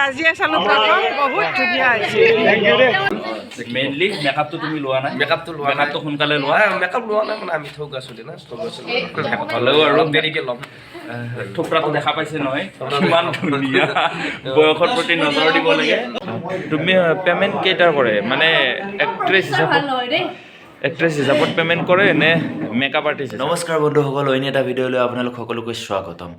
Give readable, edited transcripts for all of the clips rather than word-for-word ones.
আজিয়ে চালোঁ প্ৰথম, বহুত ধুনীয়া হৈছে। মেইনলি মেকআপটো তুমি লোৱা নাই। মেকআপটো লোৱা নাই। মেকআপটো সোনকালে লোৱা। মেকআপ লোৱা নাই মানে আমি ঠগ আছো না, ঠগ আছো। হ'লেও আৰু দেৰিকে ল'ম। থোপৰাটো দেখা পাইছে নহয়, কিমান ধুনীয়া। বয়সৰ প্ৰতি নজৰ দিব লাগে। তুমি পে'মেণ্ট কেইটাৰ কৰে, মানে এক্ট্ৰেছ হিচাপত, এক্ট্ৰেছ হিচাপত পে'মেণ্ট কৰে নে মেকআপ আৰ্টিষ্ট? নমস্কাৰ বন্ধুসকল, অইন এটা ভিডিঅ'লৈ আপোনালোক সকলোকে স্বাগতম।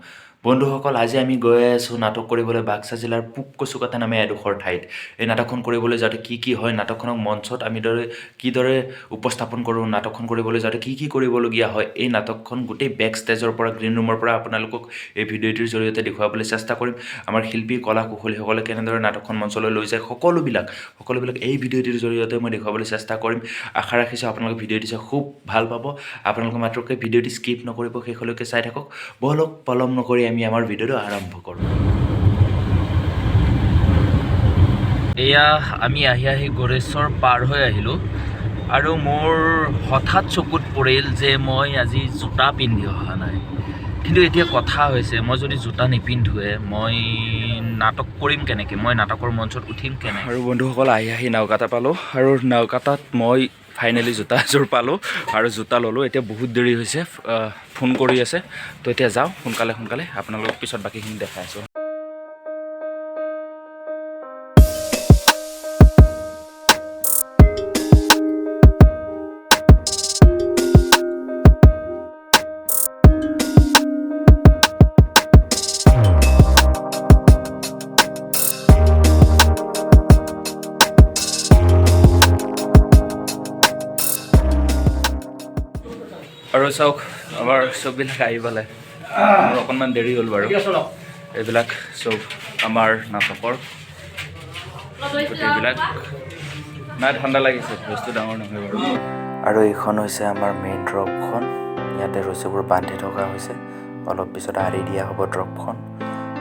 বন্ধুসকল, আজি আমি গৈ আছোঁ নাটক কৰিবলৈ বাক্সা জিলাৰ পূব কচুকাটা নামে এডোখৰ ঠাইত। এই নাটকখন কৰিবলৈ যাওঁতে কি কি হয়, নাটকখনক মঞ্চত আমি দৰে কিদৰে উপস্থাপন কৰোঁ, নাটকখন কৰিবলৈ যাওঁতে কি কি কৰিবলগীয়া হয়, এই নাটকখন গোটেই বেক ষ্টেজৰ পৰা, গ্ৰীণ ৰুমৰ পৰা আপোনালোকক এই ভিডিঅ'টিৰ জৰিয়তে দেখুৱাবলৈ চেষ্টা কৰিম। আমাৰ শিল্পী কলা কুশলীসকলে কেনেদৰে নাটকখন মঞ্চলৈ লৈ যায়, সকলোবিলাক এই ভিডিঅ'টিৰ জৰিয়তে মই দেখুৱাবলৈ চেষ্টা কৰিম। আশা ৰাখিছোঁ আপোনালোকে ভিডিঅ'টি চাই খুব ভাল পাব। আপোনালোকে মাত্ৰকে ভিডিঅ'টি স্কিপ নকৰিব, শেষলৈকে চাই থাকক। ব'লক, পলম নকৰি আমি আমাৰ ভিডিঅ'টো আৰম্ভ কৰোঁ। এয়া আমি আহি আহি গোৰেশ্বৰ পাৰ হৈ আহিলোঁ আৰু মোৰ হঠাৎ চকুত পৰিল যে মই আজি জোতা পিন্ধি অহা নাই। কিন্তু এতিয়া কথা হৈছে, মই যদি জোতা নিপিন্ধোৱে মই নাটক কৰিম কেনেকৈ? মই নাটকৰ মঞ্চত উঠিম কেনেকৈ? আৰু বন্ধুসকল, আহি আহি নাওকাটা পালোঁ আৰু নাওকাটাত মই ফাইনেলি জোতা এযোৰ পালোঁ আৰু জোতা ল'লোঁ। এতিয়া বহুত দেৰি হৈছে, ফোন কৰি আছে। তো এতিয়া যাওঁ সোনকালে সোনকালে, আপোনালোকক পিছত বাকীখিনি দেখাই আছোঁ। আৰু চাওক, আমাৰ চববিলাক আহি পালে। মোৰ অকণমান দেৰি হ'ল বাৰু। এইবিলাক চব আমাৰ নাটকৰ গোটেইবিলাক। নাই, ঠাণ্ডা লাগিছে, বস্তু ডাঙৰ নহয় বাৰু। আৰু এইখন হৈছে আমাৰ মেইন ড্ৰপখন। ইয়াতে ৰছীবোৰ বান্ধি থকা হৈছে, অলপ পিছত আঁৰি দিয়া হ'ব ড্ৰপখন।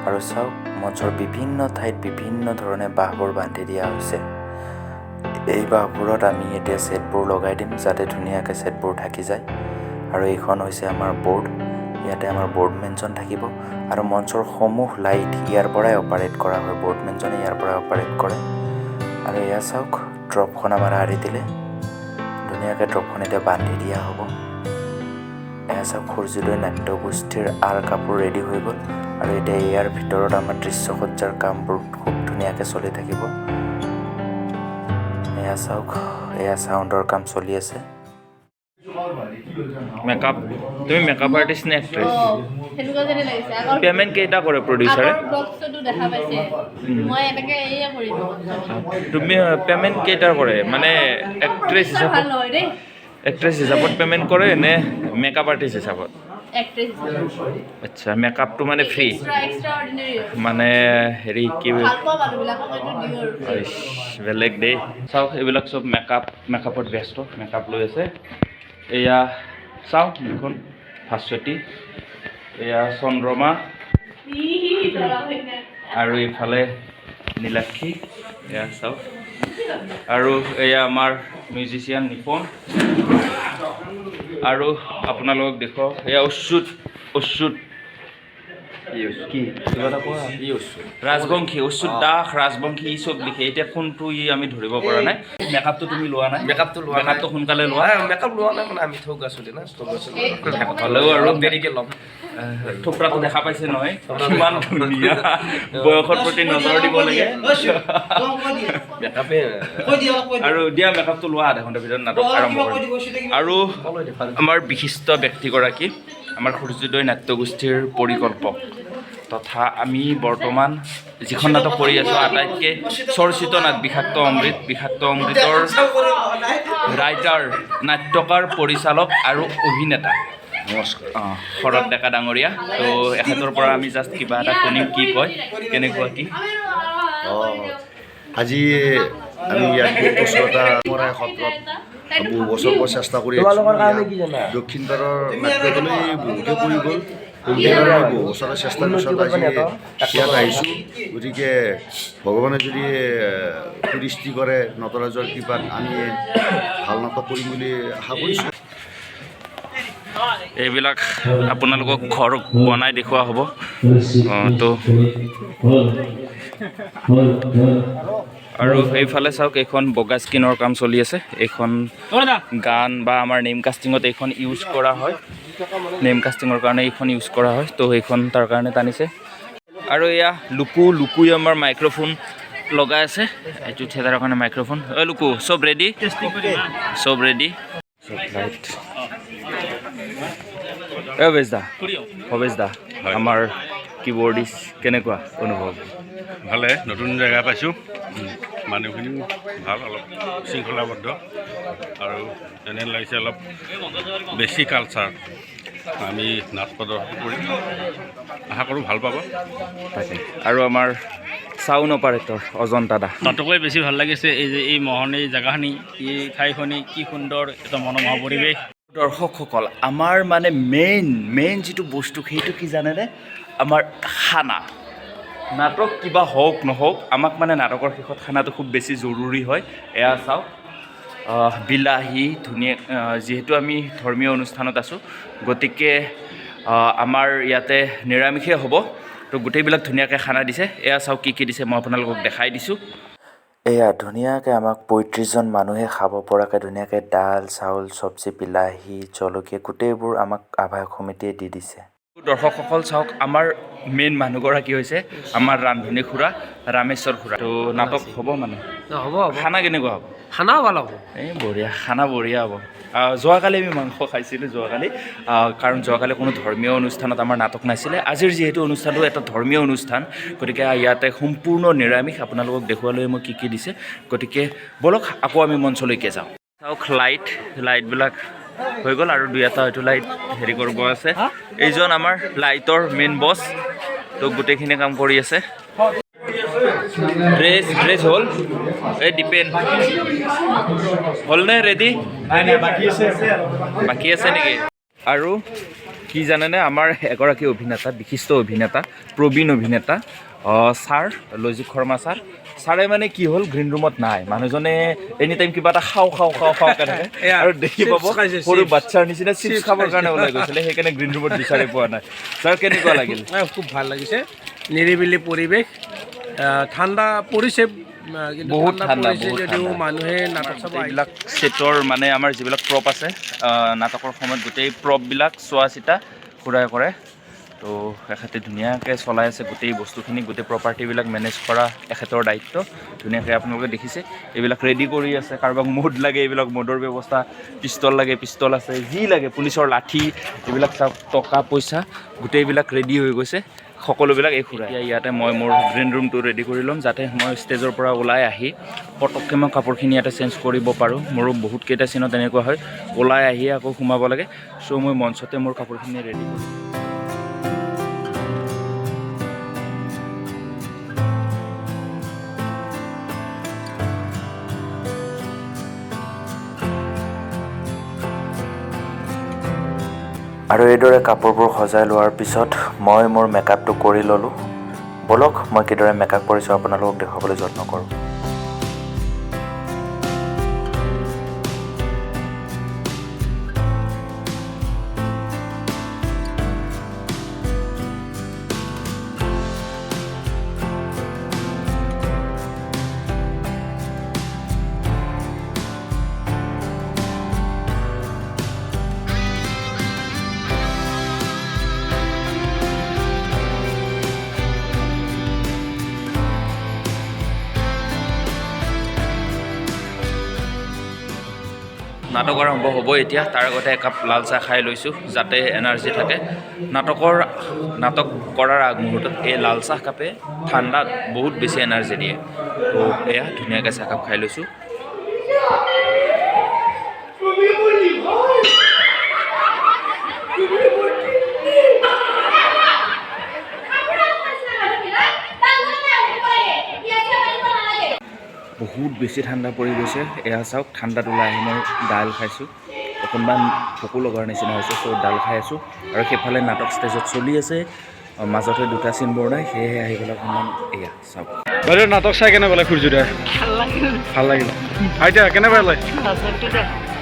আৰু চাওক, মঞ্চৰ বিভিন্ন ঠাইত বিভিন্ন ধৰণে বাঁহবোৰ বান্ধি দিয়া হৈছে। এই বাঁহবোৰত আমি এতিয়া ছেটবোৰ লগাই দিম, যাতে ধুনীয়াকৈ ছেটবোৰ থাকি যায়। আৰু এইখন হৈছে আমাৰ বৰ্ড। ইয়াতে আমাৰ বৰ্ডমেনজন থাকিব আৰু মঞ্চৰ সমূহ লাইট ইয়াৰ পৰাই অপাৰেট কৰা হয়। বৰ্ডমেনজনে ইয়াৰ পৰাই অপাৰেট কৰে। আৰু এয়া চাওক, ড্ৰপখন আমাৰ আঁৰি দিলে ধুনীয়াকৈ। ড্ৰপখন এতিয়া বান্ধি দিয়া হ'ব। এয়া চাওক, সূৰ্যোদয় নাট্যগোষ্ঠীৰ আঁৰ কাপোৰ ৰেডি হৈ গ'ল আৰু এতিয়া ইয়াৰ ভিতৰত আমাৰ দৃশ্যসজ্জাৰ কামবোৰ খুব ধুনীয়াকৈ চলি থাকিব। এয়া চাওক, এয়া চাউণ্ডৰ কাম চলি আছে। মেকআপ, তুমি মেকআপ আৰ্টিষ্ট নে এক্ট্ৰেছ? সেনেকুৱা যেনে লাগিছে আগৰ। পে'মেণ্ট কেইটা কৰে প্ৰডিউচাৰে? আগৰ বক্সটো দেখা পাইছে, মই এনেকে এইয়ে কৰিম। তুমি পে'মেণ্ট কেইটাৰ কৰে, মানে এক্ট্ৰেছ ভাল হিচাপত, নহয় দেই। এক্ট্ৰেছ হিচাপত পে'মেণ্ট কৰে নে মেকআপ আৰ্টিষ্ট হিচাপত? এক্ট্ৰেছ। আচ্ছা, মেকআপটো মানে ফ্ৰী? Extra ordinary. মানে হেৰি কি ভাল পোৱা মানুহবিলাকক এইটো দিওঁ আৰু। ইছ, বেলেগ দেই। চাওক, এইবিলাক চব মেকআপত ব্যস্ত, মেকআপ লৈ আছে। এয়া চাওক, মুখখন ভাস্বতী, এয়া চন্দ্ৰমা আৰু ইফালে নীলাক্ষী। এয়া চাওক, আৰু এয়া আমাৰ মিউজিচিয়ান নিপন। আৰু আপোনালোকক দেখুৱাওঁ, এয়া অচ্যুত। অচ্যুত কি কিবা এটা কোৱা। ৰাজবংশী, অচ্যুত দাস ৰাজবংশী, ই চব লিখে। এতিয়া কোনটো ই আমি ধৰিব পৰা নাই। মেকআপটো তুমি লোৱা নাই। মেকআপটো লোৱা নাই। মেকআপটো সোনকালে লোৱা। মেকআপ লোৱা নাই মানে আমি ঠগ আছো না, ঠগ আছো। হ'লেও আৰু অলপ দেৰিকে ল'ম। থোপৰাটো দেখা পাইছে নহয়, কিমান ধুনীয়া। বয়সৰ প্ৰতি নজৰ দিব লাগে। মেকআপে আৰু দিয়া, মেকআপটো লোৱা, আধা ঘণ্টাৰ ভিতৰত নাটক আৰম্ভ কৰিম। আৰু আমাৰ বিশিষ্ট ব্যক্তিগৰাকী, আমাৰ সূৰ্যোদয় নাট্যগোষ্ঠীৰ পৰিকল্পক তথা আমি বৰ্তমান যিখন নাটক কৰি আছোঁ আটাইতকৈ চৰ্চিত নাট বিষাক্ত অমৃত, বিষাক্ত অমৃতৰ ৰাইটাৰ, নাট্যকাৰ, পৰিচালক আৰু অভিনেতা। নমস্কাৰ। অঁ, শৰৎ ডেকা ডাঙৰীয়া। তো এখেতৰ পৰা আমি জাষ্ট কিবা এটা শুনিম, কি কয়, কেনেকুৱা কি। অঁ, আজি আমি ইয়াত কচুকটা মৰাই সত্ৰত বহু বছৰ পৰা চেষ্টা কৰি আহিছোঁ। দক্ষিণপাৰৰ নাট্যদলেই বহুতে কৰি গ'ল, সেইকাৰণে বহু বছৰৰ চেষ্টাৰ পিছত আজি ইয়াত আহিছোঁ। গতিকে ভগৱানে যদি সৃষ্টি কৰে, নটৰাজৰ কৃপাত আমি ভাল নাটক কৰিম বুলি আশা কৰিছোঁ। এইবিলাক আপোনালোকক ঘৰ বনাই দেখুওৱা হ'ব। অঁ, তো আৰু এইফালে চাওক, এইখন বগা স্ক্ৰীনৰ কাম চলি আছে। এইখন গান বা আমাৰ নেম কাষ্টিঙত এইখন ইউজ কৰা হয়। নেম কাষ্টিঙৰ কাৰণে এইখন ইউজ কৰা হয়। তো সেইখন তাৰ কাৰণে টানিছে। আৰু এয়া লুকু, লুকুই আমাৰ মাইক্ৰফোন লগাই আছে। এইটো থিয়েটাৰৰ কাৰণে মাইক্ৰফোন। ঐ লুকু, চব ৰেডি? চব ৰেডি, চব লাইট। এ ভৱেশ দা, ভৱেশ দা, আমাৰ কীবৰ্ডিষ্ট, কেনেকুৱা অনুভৱ? ভালে, নতুন জেগা পাইছোঁ। মানুহখিনিও ভাল, অলপ শৃংখলাবদ্ধ আৰু এনে লাগিছে অলপ বেছি কালচাৰ। আমি নাচ প্ৰদৰ্শন কৰিম, আশা কৰোঁ ভাল পাব। তাকে। আৰু আমাৰ চাউণ্ড অপাৰেটৰ অজন্তা দা। তাতোকৈ বেছি ভাল লাগিছে এই যে এই মোহনী জেগাখিনি, এই ঠাইখনি কি সুন্দৰ এটা মনোমোহা পৰিৱেশ। দৰ্শকসকল, আমাৰ মানে মেইন মেইন যিটো বস্তু, সেইটো কি জানেনে? আমাৰ খানা। নাটক কিবা হওক নহওক, আমাক মানে নাটকৰ শেষত খানাটো খুব বেছি জৰুৰী হয়। এয়া চাওক, বিলাহী ধুনীয়া। যিহেতু আমি ধৰ্মীয় অনুষ্ঠানত আছোঁ, গতিকে আমাৰ ইয়াতে নিৰামিষেই হ'ব। তো গোটেইবিলাক ধুনীয়াকৈ খানা দিছে। এয়া চাওক, কি কি দিছে মই আপোনালোকক দেখাই দিছোঁ। এয়া ধুনীয়াকৈ আমাক 35জন মানুহে খাব পৰাকৈ ধুনীয়াকৈ দাল, চাউল, চব্জি, বিলাহী, জলকীয়া গোটেইবোৰ আমাক আহ্বায়ক সমিতিয়ে দি দিছে। দৰ্শকসকল চাওক, আমাৰ মেইন মানুহগৰাকী হৈছে আমাৰ ৰান্ধনী খুৰা, ৰামেশ্বৰ খুৰা। তো নাটক হ'ব মানে? হ'ব হ'ব। খানা কেনেকুৱা হ'ব? খানাও ভাল হ'ব। এই বঢ়িয়া, খানা বঢ়িয়া হ'ব। যোৱাকালি আমি মাংস খাইছিলোঁ যোৱাকালি, কাৰণ যোৱাকালি কোনো ধৰ্মীয় অনুষ্ঠানত আমাৰ নাটক নাছিলে। আজিৰ যিহেতু অনুষ্ঠানটো এটা ধৰ্মীয় অনুষ্ঠান, গতিকে ইয়াতে সম্পূৰ্ণ নিৰামিষ। আপোনালোকক দেখুৱালৈ মই কি কি দিছে। গতিকে ব'লক, আকৌ আমি মঞ্চলৈকে যাওঁ। চাওক, লাইটবিলাক হৈ গ'ল আৰু দুই এটা হয়তো লাইট হেৰি কৰিব আছে। এইজন আমাৰ লাইটৰ মেইন বছ। তো গোটেইখিনি কাম কৰি আছে। ড্ৰেছ ড্ৰেছ হ'ল। এই দীপেন, হ'লনে ৰেডি? বাকী আছে নেকি? আৰু কি জানেনে, আমাৰ এগৰাকী অভিনেতা, বিশিষ্ট অভিনেতা, প্ৰবীণ অভিনেতা ছাৰ লজিক শৰ্মা ছাৰ, ছাৰে মানে কি হ'ল, গ্ৰীণ ৰুমত নাই। মানুহজনে এনি টাইম কিবা এটা খাওঁ খাওঁ খাওঁ খাওঁকে থাকে আৰু দেখি পাব সৰু বাচ্ছাৰ নিচিনা চিপছ খাবৰ কাৰণে ওলাই গৈছিলে। সেইকাৰণে গ্ৰীণ ৰুমত বিচাৰি পোৱা নাই। ছাৰ, কেনেকুৱা লাগিল? খুব ভাল লাগিছে। নিৰিবিলি পৰিৱেশ, ঠাণ্ডা পৰিছে কিন্তু। বহুত ঠাণ্ডা, পৰিছে বহুত যদিও ঠাণ্ডা। মানুহে নাটক চাব আহিছে। এইবিলাক ছেটৰ মানে আমাৰ যিবিলাক প্ৰপ আছে, নাটকৰ সময়ত গোটেই প্ৰপবিলাক চোৱা চিতা খুৰাই কৰে। তো এখেতে ধুনীয়াকৈ চলাই আছে গোটেই বস্তুখিনি। গোটেই প্ৰপাৰ্টিবিলাক মেনেজ কৰা এখেতৰ দায়িত্ব। ধুনীয়াকৈ আপোনালোকে দেখিছে, এইবিলাক ৰেডি কৰি আছে। কাৰোবাক মদ লাগে, এইবিলাক মদৰ ব্যৱস্থা, পিষ্টল লাগে, পিষ্টল আছে, যি লাগে, পুলিচৰ লাঠি, এইবিলাক চাওক, টকা পইচা গোটেইবিলাক ৰেডি হৈ গৈছে সকলোবিলাক এই খুৰাই। এতিয়া ইয়াতে মই মোৰ গ্ৰীণ ৰুমটো ৰেডি কৰি ল'ম, যাতে মই ষ্টেজৰ পৰা ওলাই আহি পটককৈ মই কাপোৰখিনি ইয়াতে চেঞ্জ কৰিব পাৰোঁ। মোৰো বহুতকেইটা চিনত এনেকুৱা হয়, ওলাই আহি আকৌ সোমাব লাগে। চ' মই মঞ্চতে মোৰ কাপোৰখিনি ৰেডি কৰিম। আৰু এইদৰে কাপোৰবোৰ সজাই লোৱাৰ পিছত মই মোৰ মেকআপটো কৰি ল'লোঁ। ব'লক, মই কিদৰে মেকআপ কৰিছোঁ আপোনালোকক দেখুৱাবলৈ যত্ন কৰোঁ। নাটক আৰম্ভ হ'ব এতিয়া। তাৰ আগতে একাপ লাল চাহ খাই লৈছোঁ, যাতে এনাৰ্জি থাকে। নাটক কৰাৰ আগমুহূৰ্তত এই লাল চাহ কাপে ঠাণ্ডাত বহুত বেছি এনাৰ্জি দিয়ে। তো এয়া ধুনীয়াকৈ চাহকাপ খাই লৈছোঁ। বহুত বেছি ঠাণ্ডা পৰি গৈছে। এয়া চাওক, ঠাণ্ডাত ওলাই আহি মই দাইল খাইছোঁ। অকণমান ভোকো লগাৰ নিচিনা হৈছে, চ' দাইল খাই আছোঁ। আৰু সেইফালে নাটক ষ্টেজত চলি আছে, মাজতে দুটা চিন বনাই, সেয়েহে আহি পেলাই অকণমান এয়া চাওক। বাইদেউ, নাটক চাই কেনে পালে সূৰ্যোদয়? ভাল লাগিল। আইতা, কেনে পালে?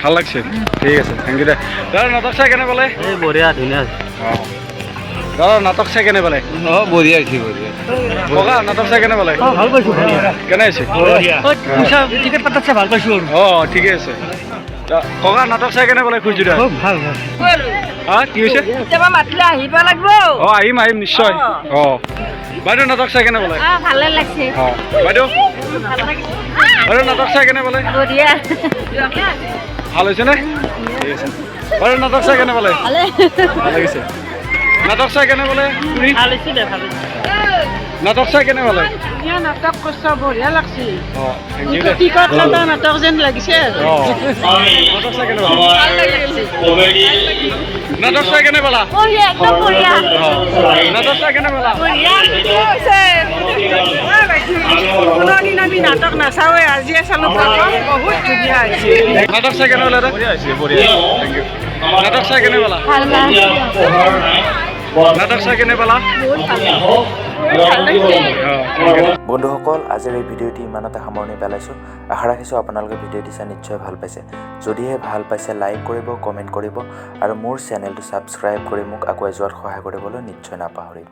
ভাল লাগছে। ঠিক আছে, thank U দে। দাদা, নাটক চাই কেনে পালে? এই বঢ়িয়া, ধুনীয়া। অঁ। দাদা, নাটক চাই কেনে পালে? অঁ, বঢ়িয়া হৈছে, বঢ়িয়া। ককা, নাটক চাই কেনে পালে? ভাল পাইছোঁ। কেনে হৈছে? পইচা টিকেট পাতাত চাই ভাল পাইছোঁ আৰু। অঁ, ঠিকে আছে। ককা, নাটক চাই কেনে পালে সূৰ্যোদয়? খুব ভাল। হা, কি হৈছে? কেতিয়াবা মাতিলে আহিব লাগিব। অঁ, আহিম, আহিম নিশ্চয়। অঁ বাইদেউ, নাটক চাই কেনে পালে? ভালে লাগছে। অঁ বাইদেউ, বাইদেউ, নাটক চাই কেনে পালে? বঢ়িয়া। ভাল হৈছেনে? ঠিক আছে। বাইদেউ, নাটক চাই কেনে পালে? ভালে। ভাল লাগিছে। নাটক চাই কেনে পালে খুৰী? ভাল হৈছে দে, ভাল হৈছে। নাটক চাই কেনে পালে? ধুনীয়া নাটক কৰিছ, বঢ়িয়া লাগছে। অঁ, thank U দে। টিকট কটা নাটক যেন লাগিছে আৰু। অঁ, নাটক চাই কেনে পালা? নাটক চাই কেনে পালা? বঢ়িয়া, একদম বঢ়িয়া। অঁ, নাটক চাই কেনে পালা? বঢ়িয়া হৈছে। কোনোদিন আমি নাটক নাচাওঁৱে, আজিয়ে চালোঁ প্ৰথম, বহুত ধুনীয়া হৈছে। নাটক চাই কেনে পালা দাদা? বঢ়িয়া। Thank U. নাটক চাই কেনে পালা? ভাল। নাটক চাই কেনে পালা? বহুত ভাল, ভাল লাগিছে। অঁ, thank U. বন্ধুসকল, আজিৰ এই ভিডিঅ'টি ইমানতে সামৰণি পেলাইছোঁ। আশা ৰাখিছোঁ আপোনালোকে ভিডিঅ'টি চাই নিশ্চয় ভাল পাইছে। যদিহে ভাল পাইছে, লাইক কৰিব, কমেণ্ট কৰিব আৰু মোৰ চেনেলটো ছাবস্ক্ৰাইব কৰি মোক আগুৱাই যোৱাত সহায় কৰিবলৈ নিশ্চয় নাপাহৰিব।